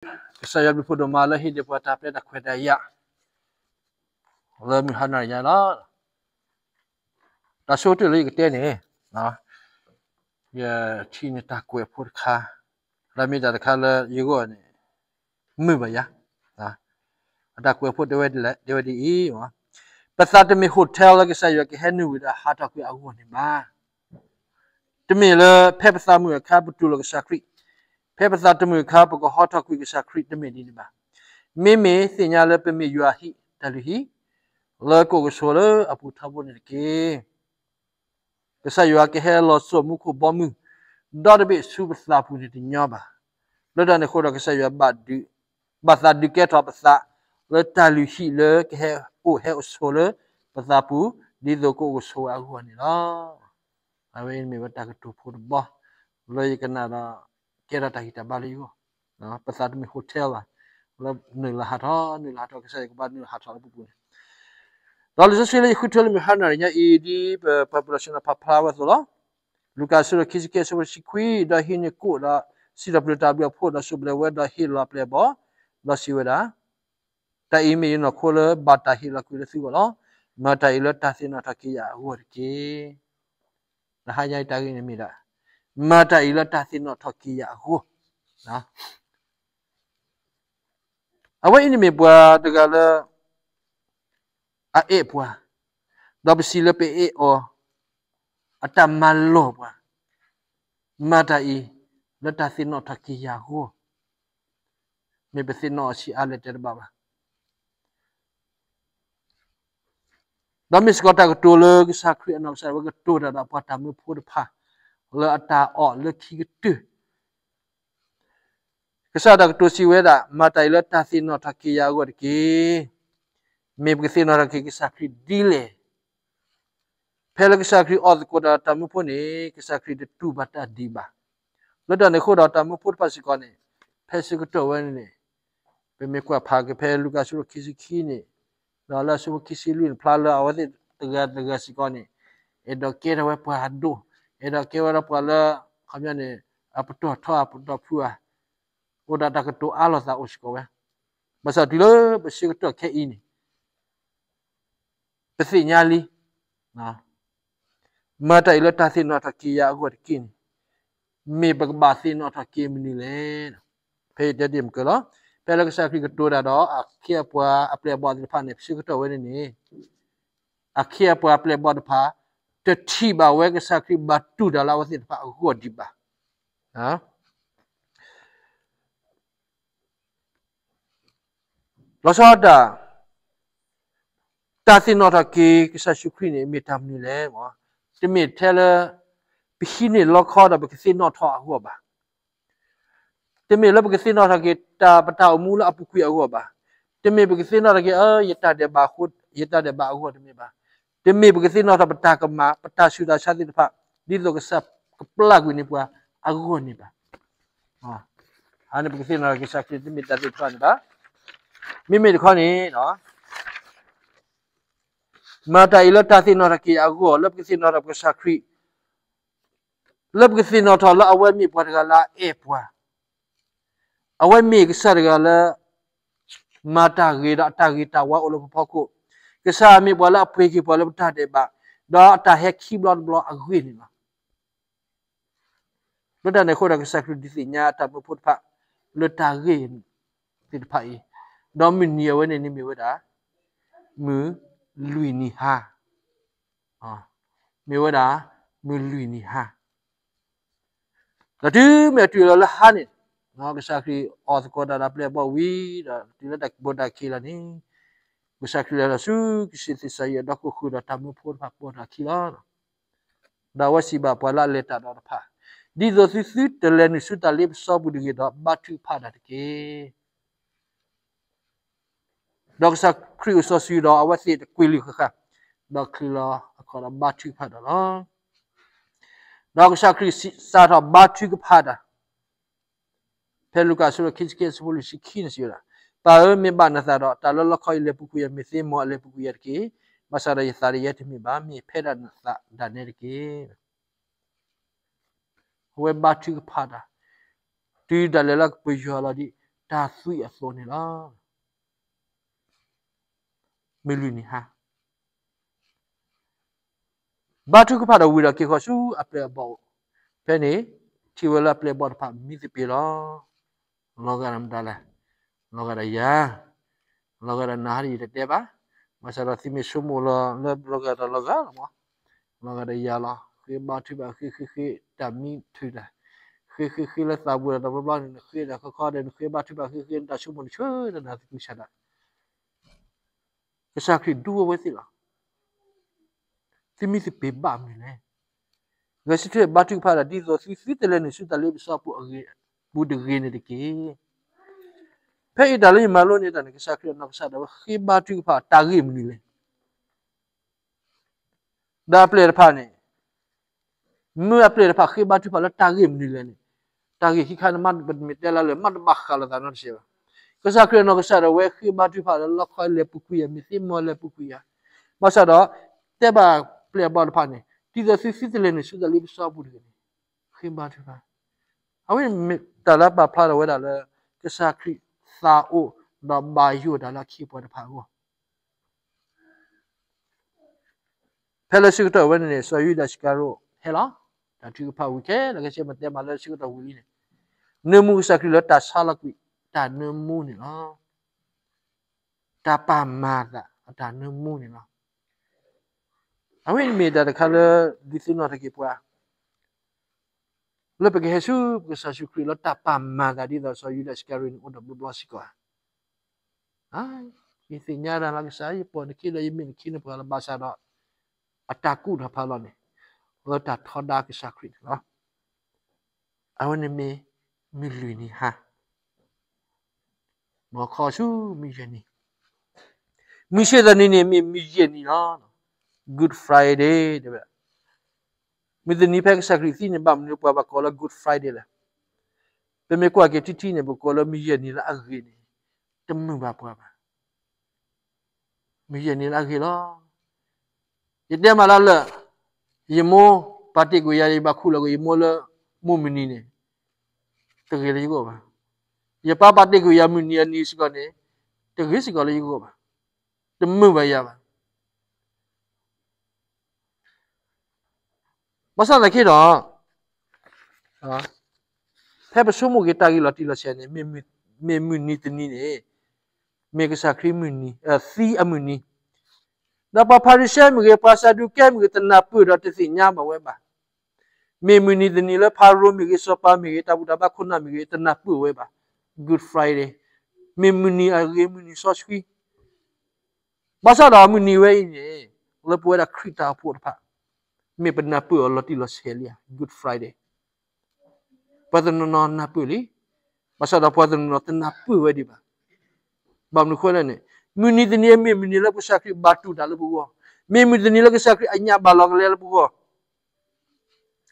ကစၢ်ယွၤဘျုးဖှိၣ်ဒိၣ်မးလၢဟ့ၣ်ဒံးပှၤတၢ်ပျဲတၢ်ခွဲးတၢ်ယာ် လၢမုၢ်ဟါနၤညါလီၤ. တၢ်ဆိကတၢၢ်လၢယကတဲန့ၣ်, ယထံၣ်န့ၢ်တၢ်ကွဲးဖိတခါ, လၢမ့ၢ်တၢ်တခါလၢယဂီၢ်န့ၣ် မုာ်ဘၣ်ယၤ, အတၢ်ကွဲးဖိတဲဝဲဒ်လဲၣ်, တဲဝဲဒ်အံၤ, ပသးတမ့ၢ် hotel လၢကစၢ်ယွၤကဟဲနုာ်ဝံၤဒီးဟးထီၣ်ကွံာ်အဂီၢ်န့ၣ်ဘၣ်. တမ့ၢ်လၢဖဲပသးမုာ်အခါပတူၢ်လိာ်ကစၢ်ခရံာ်, ဖဲပသးတမုာ်အခါ ပကဟီထီၣ်ကွံာ်ကစၢ်ခရံာ် တမ့ၢ်ဒ်န့ၣ်ဘၣ်. မ့မ့ၢ်သ့ၣ်ညါလၢပမ့ၢ်ယွၤဟံၣ်တၢ်လုၢ်ဟံၣ် လၢကအိၣ်ကဆိးလၢအပူၤထီဘိန့ၣ်တက့ၢ်. ကစၢ်ယွၤကဟဲလီၤစိာ်မူခိၣ်ဘီမုၢ် ဒီတဘ့ၣ်ဆူပသးပူၤန့ၣ်တညီဘၣ်. လၢတၢ်န့ၣ်အဃိဒီး ကစၢ်ယွၤဘၣ်ဒုး, ဘၣ်သးဒုးကဲထီၣ်ပသး လၢတၢ်လုၢ်ဟံၣ်လၢကဟဲအိၣ်ဟဲအိၣ်ဆိးလၢပသးပူၤ ဒ်သိးကအိၣ်ကဆိးဝဲအဂီၢ်န့ၣ်လီၤ. အဝဲအံၤမ့ၢ်ဝဲတၢ်ကတိၤဖိတဘီ လၢယကနၣ်ဒီး ကဲထီၣ်တၢ်ဂံၢ်တၢ်ဘါလၢယဂီၢ်, ပသးတမ့ၢ် hotel ဘၣ်, လၢနုာ်လီၤဟးထီၣ် နုာ်လီၤဟးထီၣ် ကစၢ်ယွၤကဘၣ်နုာ်လီၤဟးထီၣ်လၢပပူၤန့ၣ် ဒီးလံာ်စီဆှံလၢယဃုထၢလၢမုၢ်ဟါနၤတနံၤညါအံၤ ဒ်ပပှၤပၢၤလီၢ်ဆ့ၣ်နီၤဖးဖျါဝဲအသိးလီၤ. လူၤကၣ်အဆၢဒိၣ်ခံဆံခံ အဆၢဖိတဆံခွံ, ဒီးဟံးန့ၢ်ကိၣ်ဒီးစံးထီၣ်ပတြၢၤတၢ်ဘျုးအဖှိၣ် ဒီးစိၢ်ဘျဲးဝဲ ဒီးဟ့ၣ်လီၤအပျဲၢ်အဘီၣ်, ဒီးစံးဝဲဒၣ်, တၢ်အံၤမ့ၢ်ယနီၢ်ခိလၢဘၣ်တၢ်ဟ့ၣ်လီၤကွံာ်လၢသုဂီၢ်လီၤ. မၤတၢ်အံၤလၢတၢ်သ့ၣ်နီၣ်ထီၣ်က့ၤယၤအဂီၢ်တက့ၢ်. တဟါညါအံၤတၢ်ဂ့ၢ်န့ၣ်မ့ၢ်ဒၣ် မၤတၢ်အံၤလၢတၢ်သ့ၣ်နီၣ်ထီၣ်က့ၤယၤအဂီၢ်. အဝဲအံၤန့ၣ်မ့ၢ်ပှၤတဂၤလၢ အအဲၣ်ပှၤ, ဒီးပစံးလၢပအဲၣ်အီၤ, အတၢ်မၤလီၢ်ပှၤ, မၤတၢ်အံၤ လၢတၢ်သ့ၣ်နီၣ်ထီၣ်က့ၤယၤအဂီၢ်, မ့ၢ်ပသ့ၣ်နီၣ်အီၤဆံးအါလဲၣ်တဲတဘၣ်ဘၣ်. ဒီးမ့ၢ်စ့ၢ်ကီးတၢ်ကတိၤလၢကစၢ်ခရံာ်အနီၢ်ကစၢ်ဒၣ်ဝဲကတိၤတၢ်ဒီးပှၤတၢ်မၢဖိတဖၣ် လၢအတၢ်အီၣ်လၢခံကတၢၢ် ကစၢ်တၢ်ကတိၤစံးဝဲဒၣ် မၤတၢ်အံၤလၢတၢ်သ့ၣ်နီၣ်ထီၣ်က့ၤယၤအဂီၢ်တက့ၢ်. မ့ၢ်ပကသ့ၣ်နီၣ်ထီၣ်က့ၤကစၢ်ခရံာ်ဒ်လဲၣ်. ဖဲလၢကစၢ်ခရံာ်အီၣ်သကိးတၢ်ဒီးတၢ်မၢဖိန့ၣ် ကစၢ်ခရံာ်တတူၢ်ဘၣ်တၢ်ဒံးဘၣ်. လၢတၢ်န့ၣ်အဃိဒီးတၢ်မၢဖိတဖၣ်စ့ၢ်ကီးန့ၣ် ဖဲဆၢကတီၢ်ဝဲန့ၣ်န့ၣ် ပမ့ၢ်ကွၢ်ဖးက့ၤဖဲလူၤကၣ်အဆၢဒိၣ်ခံဆံခံန့ၣ် ဒီးလၢအဆၢဖိခံဆံလွံၢ်န့ၣ် ဖျါလၢအဝဲသ့ၣ်တဂၤတဂၤစ့ၢ်ကီးန့ၣ် အဲၣ်ဒိးကဲထီၣ်ဝဲပှၤအဒိၣ်, အဲၣ်ဒိးကဲဝဲဒၣ်ပှၤလၢ ခီပညီန့ၣ် အပတီၢ်ထီအပတီၢ်ဖုးဧါ, အိၣ်ဒီးတၢ်ကတိၤအါလိာ်သးအိၣ်စ့ၢ်ကီးဝဲ. ဘၣ်ဆၣ်တုၤလၢပဆၢကတီၢ်ခဲအံၤန့ၣ် ပသ့ၣ်ညါလံ မၤတၢ်အံၤလၢတၢ်သ့ၣ်နီၣ်ထီၣ်က့ၤယၤအဂီၢ်တက့ၢ်န့ၣ် မ့ၢ်ပကဘၣ်သ့ၣ်နီၣ်ထီၣ်က့ၤမနုၤလဲၣ်. ဖဲယတဲတ့ၢ်မုၢ်ကၢလီၤ. ဖဲလၢကစၢ်ခရံာ်ကတိၤတၢ်ဒီးအခ့အပှၤအပျဲၢ်အဘီၣ်သ့ၣ်တဖၣ်န့ၣ် ပဆၢကတီၢ်ဝဲန့ၣ်န့ၣ် အခ့အပှၤအပျဲၢ်အဘီၣ်တဖၣ် တထံၣ်ဘၣ်ဝဲကစၢ်ခရံာ်ဘၣ်တူၢ်တၢ်လၢအဝဲသ့ၣ်တဖၣ်အဂီၢ်ဒံးဘၣ်. လီၤဆီဒၣ်တၢ်, တၢ်သ့ၣ်နီၣ်ထီၣ်က့ၤကစၢ်ယ့ၣ်ၡူးခရံာ်န့ၣ် မ့ၢ်တၢ်မနုၤလဲၣ်. တမ့ၢ်ထဲလၢ ပဟံးန့ၢ်လီခီဒီးပကသ့ၣ်နီၣ်ထီၣ်အဂီၢ်ဘၣ်. တမ့ၢ်လၢပကသ့ၣ်နီၣ်ထီၣ်က့ၤတၢ်ပတၢ်အိၣ်မူလၢအပူၤကွံာ်အဂီၢ်ဘၣ်. တမ့ၢ်ပကသ့ၣ်နီၣ်ထီၣ်က့ၤ အၢ ယတၢ်ဒဲးဘးအဃိ, ယတၢ်ဒဲးဘးအဂီၢ်တမ့ၢ်ဘၣ်. တမ့ၢ်ပကသ့ၣ်နီၣ်ထီၣ်ပတၢ်ကမၣ် ပတၢ်ဆူးတၢ်ဆါသ့ၣ်တဖၣ် ဒ်သိးကစၢ်ကပျၢ်ကွံာ်န့ၢ်ပှၤအဂီၢ်န့ၣ်ဘၣ်. အန့ၣ်ပကသ့ၣ်နီၣ်ထီၣ်က့ၤကစၢ်ခရံာ်တမ့ၢ်တၢ်သ့ၣ်တဖၣ်န့ၣ်ဘၣ်. မ့မ့ၢ်တခီန့ၣ် မၤတၢ်အံၤလၢတၢ်သ့ၣ်နီၣ်ထီၣ်က့ၤအဂီၢ် လၢပကသ့ၣ်နီၣ်ထီၣ်ပကစၢ်ခရံာ်, လၢပကသ့ၣ်နီၣ်ထီၣ်လၢအဝဲမ့ၢ်ပှၤတဂၤလၢအအဲၣ်ပှၤ, အဝဲမ့ၢ်ကစၢ်တဂၤလၢ မၤတၢ်ဂ့ၤဒီးအတၢ်ဂ့ၤတၢ်ဝါအိၣ်လၢပဖီခိၣ်, ကစၢ်မ့ၢ်ပှၤလၢအပှ့ၤက့ၤပှၤလၢပတၢ်ဒဲးဘး, ဒီးအတၢ်ဟဲခံဘျီတဘျီအဂ့ၢ်န့ၣ်လီၤ. လၢတၢ်န့ၣ်အဃိဒီး ကစၢ်ခရံာ်ဒုးသ့ၣ်ညါအတၢ်မၢဖိတဖၣ် လၢတၢ်ဂ့ၢ်သ့ၣ်တဖၣ်အံၤ, ဒီးမုၢ်နံၤအဝဲန့ၣ်န့ၣ်မ့ၢ်ဝဲဒၣ် မုၢ်လွံၢ်နံၤဟါ, မ့ၢ်ဝဲဒၣ် မုၢ်လွံၢ်နံၤဟါ. ဒီးတုၤမ့ၢ်တုၤလီၤလၢဟါန့ၣ်, ကစၢ်ခရံာ်အီၣ်သကိးတၢ်ဒီးပျဲၢ်အဘီၣ်ဝံၤဒီး တုၤလၢတၢ်ကဘီတၢ်ခံးလီၤန့ၣ်, ကစၢ်ခရံာ်လဲၤဒီးဆူကစံးသ့းစၤယံးအဒီခိၣ်ဃုာ်ဒီးတၢ်မၢဖိတဖၣ်ပိာ်တၢ်ခံလီၤ. ဒီးအဝဲစံးဘၣ်ပှၤလၢအလဲၤတၢ်ဒီးတဖၣ်, ဒ်သိးသုသုတလဲၤနုာ်ဆူတၢ်လ့ပစီပူၤတဂ့ၤဒီး ဘါထုကဖၣ်တၢ်တက့ၢ်. ဒီးကစၢ်ခရံာ်အိၣ်စီၤစုၤဒီးအဝဲသ့ၣ်တကွံာ်လုၢ်ဃၣ်ဃၣ်, ဒီးချုးလီၤအခီၣ်ဒီးဘါထုကဖၣ်တၢ်လီၤ. ဒီးကစၢ်ခရံာ်စးထီၣ်ဘါထုကဖၣ်တၢ်, ဖဲလူၤကၣ်အဆၢဒိၣ်ခံဆံခံအဆၢဖိလွံၢ်ဆံခံန့ၣ်စံးဝဲဒၣ်, ပၢ်ဧၢ, မ့ၢ်ဘၣ်နသးဒီး တၢ်လၢလီခီအံၤလဲၤပူၤကွံာ်ယၤ မ့ၢ်သ့မ်အလဲၤပူၤကွံာ်ယၤတက့ၢ်. ဘၣ်ဆၣ်ဒီးယသးဒီးယဲတမ့ၢ်ဘၣ်, မ့ၢ်ဖဲဒၣ်နသးဒၣ်နဲတက့ၢ်. အဝဲဘါထုကဖၣ်တၢ်, တုၤဒၣ်လဲာ်လၢကပၢၤယွၤလီၤဒီး တၢ်သွံၣ်အသိးန့ၣ်လီၤ. မုၢ်လွံၢ်နံၤဟါ ဘါထုကဖၣ်ဒီးဝံၤဒီးက့ၤဃီၤဆူအပျဲၢ်အဘီၣ်အိၣ်, ဖဲန့ၣ် ထံၣ်ဝဲလၢအပျဲၢ်အဘီၣ်တဖၣ်မံသပ့ၤလီၤ. လီၤဂာ်ဒီးမတၤလဲၣ်, လီၤဂာ်ဒီးယၤ, လီၤဂာ်ဒီးနၤဟီဒ်ယတတဲဘၣ်, ဘၣ်ဆၣ်ဒီးသုမ့ၢ်ဆိကမိၣ်လီၤလၢလီၤဂာ်ဒီးလီၤဂာ်လီၤမး, လီၤဂာ်ဒီးယၤလီၤ. ဃ့ဘါထုကဖၣ်ဃ့ဃ့ဃ့တၢ်မံထုးတၢ်, ဃ့ဃ့ဃ့လၢသးပူၤဒီးတဘျီဘျီန့ၣ် နဃ့ဒီးခီခီဒီး နဃ့ဘါထုကဖၣ်ဃ့ဃ့နတၢ်ဆိကမိၣ်န့ၣ် ဆှၢဒီးနၤသကုၤဆးဒး ကစၢ်ခရံာ်ဒူအဝဲသ့ၣ်လီၤ. သုမံသပ့ၤဘၣ်မနုၤလဲၣ်. ဂဲၤဆၢထၢၣ်ဘါထုကဖၣ်ဒီး ဒ်သိးသုသုတလဲၤနုာ်ဆူတၢ်လ့ပစီအပူၤတဂ့ၤန့ၣ်တက့ၢ်. ဖဲအံၤတၢ်လၢယမၤလိန့ၢ်တၢ်န့ၣ် ကစၢ်ခရံာ်အနီၢ်ကစၢ်ဒၣ်ဝဲဃ့ဘါထုကဖၣ်တၢ်ဂ့ၢ်မနုၤလဲၣ်. ဒီးအပျဲၢ်တဖၣ်န့ၣ် မ့ၢ်အပျဲၢ်တဖၣ်ဃ့ဘါထုကဖၣ်လၢတၢ်ဂ့ၢ်မနုၤလဲၣ်န့ၣ်, တၢ်ဂ့ၢ်ခံခါန့ၣ် မ့ၢ်ပမ့ၢ်တဲလၢလၢာ် မ့ၢ်တဘၣ်ဃးလိာ်သးနီတစဲးဘၣ်. ကစၢ်ခရံာ်အနီၢ်ကစၢ်ဒၣ်ဝဲဃ့ဘါထုကဖၣ်လၢလီခီလဲၤပူၤကွံာ်ယၤ, မ့ၢ်သ့မီၢ်လဲၤပူၤကွံာ်ယၤ, ဘၣ်ဆၣ်ဒီး တဲဘၣ်ပျဲၢ်အဘီၣ်တဖၣ်န့ၣ် ဒ်သိးသုသုတလဲၤနုာ်ဆူတၢ်လ့ပစီအပူၤတဂ့ၤန့ၣ် ဃ့ဘါထုကဖၣ်. အဝဲန့ၣ်မ့ၢ်တၢ်လၢပာ်ဖျါထီၣ်ဝဲဒၣ်လၢ ကစၢ်ခရံာ်သးအိၣ် ဒီးဘၣ်ယိၣ်တၢ်လၢအခ့အပှၤတဖၣ်အဂီၢ် ဖဲလၢဆၢကတီၢ်ဝဲန့ၣ်န့ၣ် စီၤယူဒၤစကၤရိၤဟဲလီၤ. တၢ်ထုကဖၣ်ဝံၤခဲလၢာ်ခဲဆ့ မ့ၢ်တဲမးလၢဆၢကတီၢ်ဝံၤလံန့ၣ်, နၢမူကစၢ်ခရံာ်လၢတၢ်ဆါလီၤကွံာ် တၢ်နၢမူန့ၣ်လီၤ. တၢ်ပာ်မၤသးအတၢ်နၢမူန့ၣ်လီၤ. အဝဲန့ၣ်မ့ၢ်တၢ်တခါလၢ ဒုးသ့ၣ်နီၣ်ထီၣ်က့ၤပှၤ လၢပကဟဲဆူပကစၢ်ယ့ၣ်ၡူးခရံာ်လၢတၢ်ပာ်မၤသးဒ်သိးစီၤယူဒၤစကၤရံၤန့ၣ် အိၣ်ဒီးဘျီဘျီစ့ၢ်ကီးဧါ. ယသ့ၣ်ညါတၢ်လၢကစၢ် ယပိာ်နခံဒီးယမ့ၢ်နခံန့ၣ်ပှၤလၢဘၣ်ဆၣ်ဒီး အတၢ်ကူၣ်တၢ်ဖးလီၤန့ၣ် လၢတၢ်ထီဒါကစၢ်ခရံာ်န့ၣ်လီၤ. အဝဲန့ၣ်မ့ၢ် မုၢ်လွံၢ်နံၤဟါ မ်ခီဆူမုၢ်ယဲၢ်နံၤ, မုၢ်ဆ့ၣ်သနံၤန့ၣ်မ့ၢ်မုၢ်ယဲၢ်နံၤလီၤ. Good Friday တဲဝဲဒၣ်. မုၢ်တနံၤဖဲကစၢ်ခရံာ်သံန့ၣ် ဘၣ်မနုၤပှၤဘၣ်ကိးလၢ Good Friday လဲၣ်. ပမ့ၢ်ကွၢ်က့ၤထံထံန့ၣ် ပကိးလၢမုၢ်ယဲၢ်နံၤလၢအဂ့ၤန့ၣ် တမုာ်ဘၣ်ပှၤဘၣ်. မုၢ်ယဲၢ်နံၤလၢအဂ့ၤလီၤ. ယတဲမးလၢလၢာ်, ယမိၢ်ပာ်တ့ၢ်ကွံာ်ယၤ ယဘၣ်ခူၣ်လီၤကွံာ်ယမိၢ်လၢ မိၢ်မုၢ်နံၤန့ၣ် တဂ့ၤလၢယဂီၢ်ဘၣ်. ယပၢ်ပာ်တ့ၢ်ကွံာ်ယၤမုၢ်နံၤအနံၤစ့ၢ်ကီးန့ၣ် တဂ့ၤစ့ၢ်ကီးလၢယဂီၢ်ဘၣ်. တမုာ်ဘၣ်ယၤဘၣ်. ဘၣ်ဆၣ်သနာ်က့ဒီး ဖဲပဆိကမိၣ်က့ၤတၢ်ဂ့ၢ်လီၤတံၢ်လီၤဆဲးန့ၣ် မ့ၢ်မုၢ်နံၤတနံၤန့ၣ် မ့ၢ်ကစၢ်ခရံာ်မုၢ်နံၤ, သံအမုၢ်နံၤ, ဒီးပှၤဖၤရံၤၡဲမ့ၢ်ဂ့ၤ ပှၤစၤဒူးကဲမ့ၢ်ဂ့ၤ တနၢ်ပၢၢ်ဒီးတသ့ၣ်ညါဘၣ်ဝဲဘၣ်. မ့ၢ်မုၢ်နံၤတနံၤလၢဖၤရိၤမ့ၢ်ဂ့ၤ စီၤပၤမ့ၢ်ဂ့ၤ တၢ်ဘူၣ်တၢ်ဘါခိၣ်နၢ်မ့ၢ်ဂ့ၤ တနၢ်ပၢၢ်ဝဲဘၣ်. Good Friday မ့ၢ်မုၢ်နံၤအဂ့ၤ မုၢ်နံၤစီဆှံ ဘၣ်ဆၣ်ဒီးမုၢ်နံၤဝဲအံၤန့ၣ် လၢပဝဲဒၣ်ခရံာ်တၢ်အိၣ်ဖှိၣ်တဖၣ် မ့ၢ်ပနၢ်ပၢၢ်အီၤလီၤတံၢ်လီၤဆဲးလံဧါ Good Friday. ပှၤတနီၤနီၤနၢ်ပၢၢ်လံ, ဘၣ်ဆၣ်ဒီးပှၤတနီၤနီၤတနၢ်ပၢၢ်ဝဲဒံးဘၣ်. ဘၣ်မနုၤဃိလဲၣ်န့ၣ် မုၢ်နံၤတနံၤမ့ၢ်မုၢ်နံၤလၢပကစၢ်ခရံာ်ဘၣ်တူၢ်တၢ်လၢပဂီၢ်, မ့ၢ်မုၢ်တနံၤလၢကစၢ်ခရံာ်အညၣ်ဘၣ်လီၤကလဲလၢပဂီၢ် ဒ်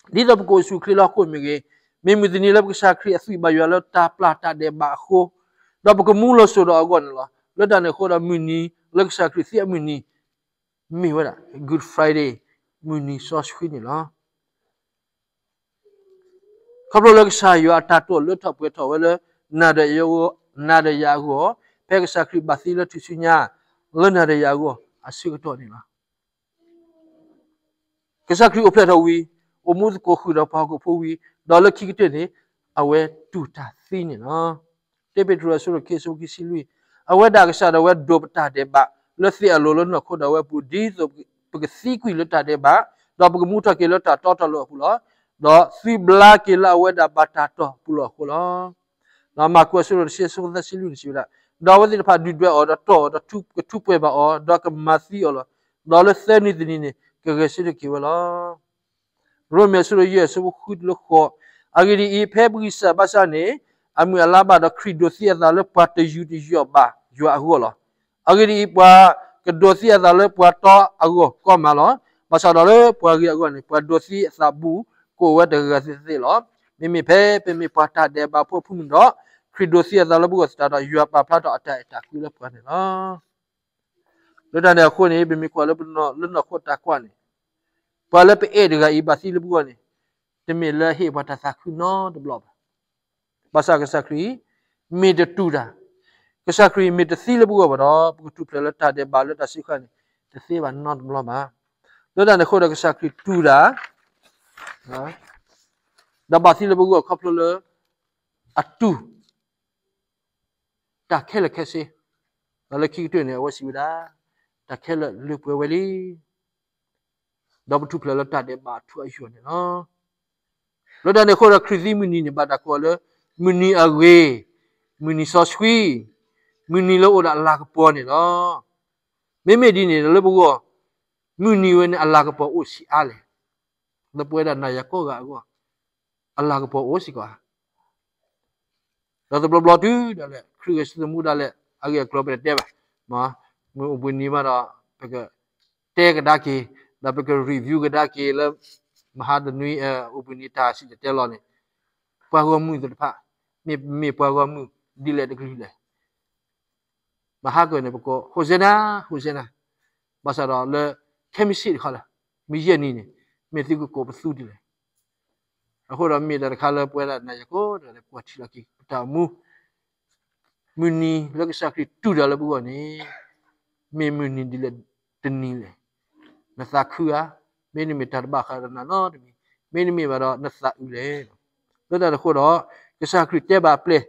သိးပကအိၣ်ဆူၣ်အိၣ်ချ့လၢဟီၣ်ခိၣ်မ့ၢ်ဂ့ၤ, မ့ၢ်မုၢ်တနံၤလၢကစၢ်ခရံာ်အသွံၣ်ဘၣ်ယွၤလၢတၢ်ပျၢ်တၢ်ဒဲးဘးအဃိ, ဒီးပကမူလီၤစိၤဒီးအဂီၢ်န့ၣ်လီၤ. လၢတၢ်န့ၣ်အဃိဒီးမုၢ်နံၤလၢကစၢ်ခရံာ်သံအမုၢ်နံၤ မ့ၢ်ဝဲဒၣ် Good Friday မုၢ်နံၤစီဆှံန့ၣ်လီၤ. ခီဖျိလၢကစၢ်ယွၤအတၢ်တိာ်လၢထီၣ်ပှဲၤထီၣ်ဝဲလၢ နၤဒီးယၤအဂီၢ်, နၤဒီးယၤအဂီၢ်, ဖဲကစၢ်ခရံာ်ဘၣ်သံလၢထူၣ်စုညါ လၢနၤဒီးယၤအဂီၢ် အဆၢကတီၢ်န့ၣ်လီၤ. ကစၢ်ခရံာ်အိၣ်ဖျဲၣ်ထီၣ်ဝံၤ, အိၣ်မူသကိးဃုာ်ဒီးပှၤဟီၣ်ခိၣ်ဖိဝံၤ, ဒီးလၢခံကတၢၢ်န့ၣ် အဝဲတူၢ်တၢ်သံန့ၣ်လီၤ. တၢပ့းတရူးအဆၢဒိၣ်ခံ အဆၢဖိခံဆံလွံၢ်, အဝဲဒၣ်ကစၢ်ဒၣ်ဝဲဒိးပတၢ်ဒဲးဘး လၢသ့ၣ်အလိၤလၢနီၢ်ခိဒီးဝဲပူၤ ဒ်သိးပကသံကွံာ်လၢတၢ်ဒဲးဘး, ဒီးပကမူထီၣ်က့ၤလၢတၢ်တီတၢ်လိၤအပူၤလီၤ. ဒီးသုဘျါက့ၤလၢအဝဲဒၣ်ဘၣ်တၢ်တီၢ်ပူၤလီၤအဃိလီၤ. ဒီးမၢ်ကူးအဆၢဒိၣ်တဆံ အဆၢဖိသၢဆံလွံၢ်န့ၣ်စံးဝဲဒၣ်, ဒီးအဝဲသ့ၣ်တဖၣ်ဒုၣ်ဒွဲၣ်အီၤ, ဒီးတီၢ်အီၤ, ဒီးကထူးပှဲၤဘၣ်အီၤ, ဒီးကမၤသံအီၤလီၤ. ဒီးလၢသၢနံၤတနံၤန့ၣ် ကဂဲၤဆၢထၢၣ်က့ၤဝဲလီၤ. ရိမ့ၤအဆၢဒိၣ်ယဲၢ် အဆၢဖိဃုလၢဃိး, အဂ့ၢ်ဒ်အံၤ, ဖဲပဂံၢ်စၢ်ဘါစၢ်န့ၣ် အမုၢ်အလါဘၣ်ဒီး ခရံာ်ဒိးသံအသးလၢပှၤတယူးတယီၣ်ဘၣ်ယွၤအဂီၢ်လီၤ. အဂ့ၢ်ဒ်အံၤ, ပှၤကဒိးသံအသးလၢပှၤတီအဂီၢ်ကီမးလီၤ. ဘၣ်ဆၣ်ဒီးလၢပှၤဂ့ၤအဂီၢ်န့ၣ် ပှၤဒိးသံအသးဘူး ကအိၣ်ဝဲတဂၤသ့သ့လီၤ. မ့မ့ၢ်ဖဲပမ့ၢ်ပှၤတၢ်ဒဲးဘးဖိအဖၢမုၢ်ဒီး ခရံာ်ဒိးသံအသးလၢပဂီၢ်သတးဒီး ယွၤပာ်ဖျါထီၣ်အတၢ်အဲၣ်တၢ်ကွံလၢပှၤန့ၣ်လီၤ. လၢတၢ်န့ၣ်အဃိန့ၣ် ပမ့ၢ်ကွၢ်လၢပနီၢ်လၢနီၢ်ခိတၢ်ကွၢ်န့ၣ် ပှၤလၢပအဲၣ်တဂၤအံၤဘၣ်သံလၢပဂီၢ်န့ၣ် တမ့ၢ်လၢဟ့ၣ်ပှၤတၢ်သးခုနီတဘျီဘၣ်. ဘၣ်ဆၣ်ကစၢ်ခရံာ် မ့ၢ်တတူၢ်တၢ်, ကစၢ်ခရံာ်မ့ၢ်တသံလၢပဂီၢ်ဘၣ်ဒီး ပကထူၣ်ဖျဲးလၢတၢ်ဒဲးဘးလၢတၢ်စံးဃာ်န့ၣ် တသ့ဘၣ်နီတဘျီဘၣ်. လၢတၢ်န့ၣ်အဃိဒီး ကစၢ်ခရံာ်တူၢ်တၢ် ဒီးဘၣ်သံလၢပဂီၢ်ခီဖျိလၢ အတူၢ် တၢ်ခဲလၢာ်ခဲဆ့, ဒီးလၢခံကတၢၢ်န့ၣ် အဝဲစံးဝဲဒၣ်, တၢ်ခဲလၢာ်လၢပှဲၤဝဲလံ, ဒီးပထူၣ်ဖျဲးလၢတၢ်ဒဲးဘးအထူအယိာ်န့ၣ်လီၤ. လၢတၢ်န့ၣ်အဃိဒီး ခရံာ်သံမုၢ်နံၤန့ၣ် ဘၣ်တၢ်ကိးအီၤလၢ မုၢ်နံၤအဂ့ၤ, မုၢ်နံၤစီဆှံ, မုၢ်နံၤလၢအိၣ်ဒီးအလၤကပီၤန့ၣ်လီၤ. မ့မ့ၢ်ဒ်န့ၣ်ဒီး လၢပဂီၢ် မုၢ်နံၤဝဲန့ၣ် အလၤကပီၤအိၣ်ဆံးအါလဲၣ်. လၢပဝဲဒၣ်နၤယၤကိးဂၤအဂီၢ် အလၤကပီၤအိၣ်စ့ၢ်ကီးဧါ. ဒီးတဘျီဘျီတုၤဒၣ်လဲာ် ခရံာ်ဂဲၤဆၢထၢၣ်မူဒၣ်လဲာ် အဂ့ၢ်အကျိၤပတတဲဘၣ်, မ့ၢ်အိၣ်ဘှံးနံၤမးဒီး ပကတဲကဒါက့ၤ, ဒီးပက review ကဒါက့ၤလၢ မဟါတနွံ အိၣ်ဘှံးနံၤတၢ်စံၣ်တဲၤတဲလီၤန့ၣ်, ပှၤဂီၢ်မုၢ်သ့ၣ်တဖၣ် မ့ၢ်မ့ၢ်ပှၤဂီၢ်မုၢ်ဒ်လဲၣ်တကလုာ်လဲၣ်. မဟါကၢၤန့ၣ် ပကိး Hosanna, Hosanna, ဘၣ်ဆၣ်ဒီးလၢ ခဲမုၢ်ဆ့ၣ်တခီလၢ မုၢ်ယဲၢ်နံၤန့ၣ် မ့ၢ်သုကကိးပသူဒ်လဲၣ်. အဃိဒီးမ့ၢ်တၢ်တခါလၢပဝဲဒၣ်နၤယၤကိးဂၤဒဲး ပကွၢ်ထံလီၤက့ၤပတၢ်အိၣ်မူ, မုၢ်နံၤလၢကစၢ်ခရံာ်တူၢ်တၢ်လၢပဂီၢ်န့ၣ် မ့ၢ်မုၢ်နံၤဒ်လဲၣ်တနံၤလဲၣ်. နသးခုဧါ, မ့တမ့ၢ်တၢ်တဘၣ်ဃးဒီးနၤနီတမံၤ, မ့တမ့ၢ်ဘၣ်ဒီးနသးအုးလဲၣ်. လၢတၢ်န့ၣ်အဃိဒီး ကစၢ်ခရံာ်တဲဘၣ်အပျဲၢ်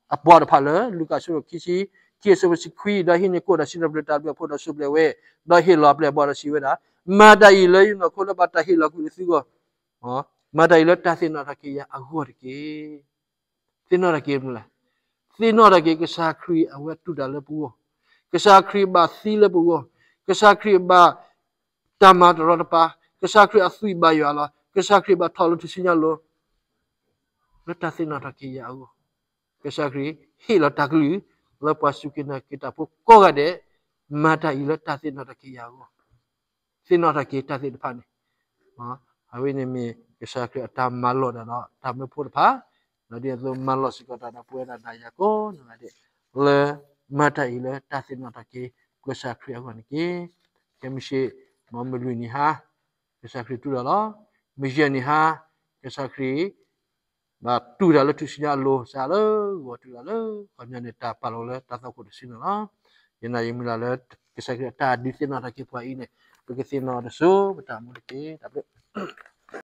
အဘီၣ်တဖၣ်လၢ လူၤကၣ်အဆၢဒိၣ်ခံဆံခံ အဆၢဖိတဆံခွံ, ဒီးဟံးန့ၢ်ကိၣ်ဒီးစံးထီၣ်ပတြၢၤတၢ်ဘျုးအဖှိၣ်ဒီး ဆိၣ်ဘျဲးဝဲ, ဒီးဟ့ၣ်လီၤအပျဲၢ်အဘီၣ်ဒီးစံးဝဲဒၣ်, မၤတၢ်အံၤလၢယနီၢ်ခိလၢဘၣ်တၢ်ဟ့ၣ်လီၤကွံာ်လၢသုဂီၢ်, မၤတၢ်အံၤလၢတၢ်သ့ၣ်နီၣ်ထီၣ်က့ၤယၤအဂီၢ်တက့ၢ်. သ့ၣ်နီၣ်ထီၣ်က့ၤမနုၤလဲၣ်. သ့ၣ်နီၣ်ထီၣ်က့ၤ ကစၢ်ခရံာ်အဝဲတူၢ်တၢ်လၢပဂီၢ်, ကစၢ်ခရံာ်ဘၣ်သံလၢပဂီၢ်, ကစၢ်ခရံာ်ဘၣ်တၢ်မၤတရီတပါ, ကစၢ်ခရံာ်အသွံၣ်ဘၣ်ယွၤလီၤ, ကစၢ်ခရံာ်ဘၣ်ထီၣ်လၢထူၣ်စုညါအလိၤ လၢတၢ်သ့ၣ်နီၣ်ထီၣ်က့ၤယၤအဂီၢ်, ကစၢ်ခရံာ်ဟ့ၣ်လီၤတၢ်ကလုၢ် လၢပှၤစူၢ်က့ၤနာ်က့ၤတၢ်ဖိကိးဂၤဒဲး, မၤတၢ်အံၤလၢတၢ်သ့ၣ်နီၣ်ထီၣ်က့ၤယၤအဂီၢ်, သ့ၣ်နီၣ်ထီၣ်က့ၤတၢ်သ့ၣ်တဖၣ်န့ၣ်, အဝဲန့ၣ်မ့ၢ်ကစၢ်ခရံာ်အတၢ်မၤလိာ်တၢ်ဒီးတၢ်မၢဖိတဖၣ်, ဒီးဒ်သိးမၤလိာ်စ့ၢ်ကီးတၢ်ဒီးပဝဲဒၣ်နၤယၤကိးဂၤဒဲး, လၢ မၤတၢ်အံၤလၢတၢ်သ့ၣ်နီၣ်ထီၣ်က့ၤကစၢ်ခရံာ်အဂီၢ်န့ၣ်တက့ၢ်. ခဲမုၢ်ဆ့ၣ် မ့ၢ်မုၢ်လွံၢ်နံၤဟါ ကစၢ်ခရံာ်တူၢ်တၢ်လီၤ. မုၢ်ယဲၢ်နံၤဟါ ကစၢ်ခရံာ် ဘၣ်တူၢ်တၢ်လၢထူၣ်စုညါအလိၤ စးလၢဂီၤတုၤလၢ ခီပညီန့ၣ် တၢ်ပာ်လီၤလၢတၢ်သီခိၣ်တစုန့ၣ်လီၤ. ယနာ်ယမုၢ်လၢ်လၢ ကစၢ်ခရံာ်အတၢ်ဒုးသ့ၣ်နီၣ်ထီၣ်က့ၤပှၤအံၤန့ၣ် ပကသ့ၣ်နီၣ်တစိၤပတၢ်မူတက့ၢ်. တၢ်ဘျုး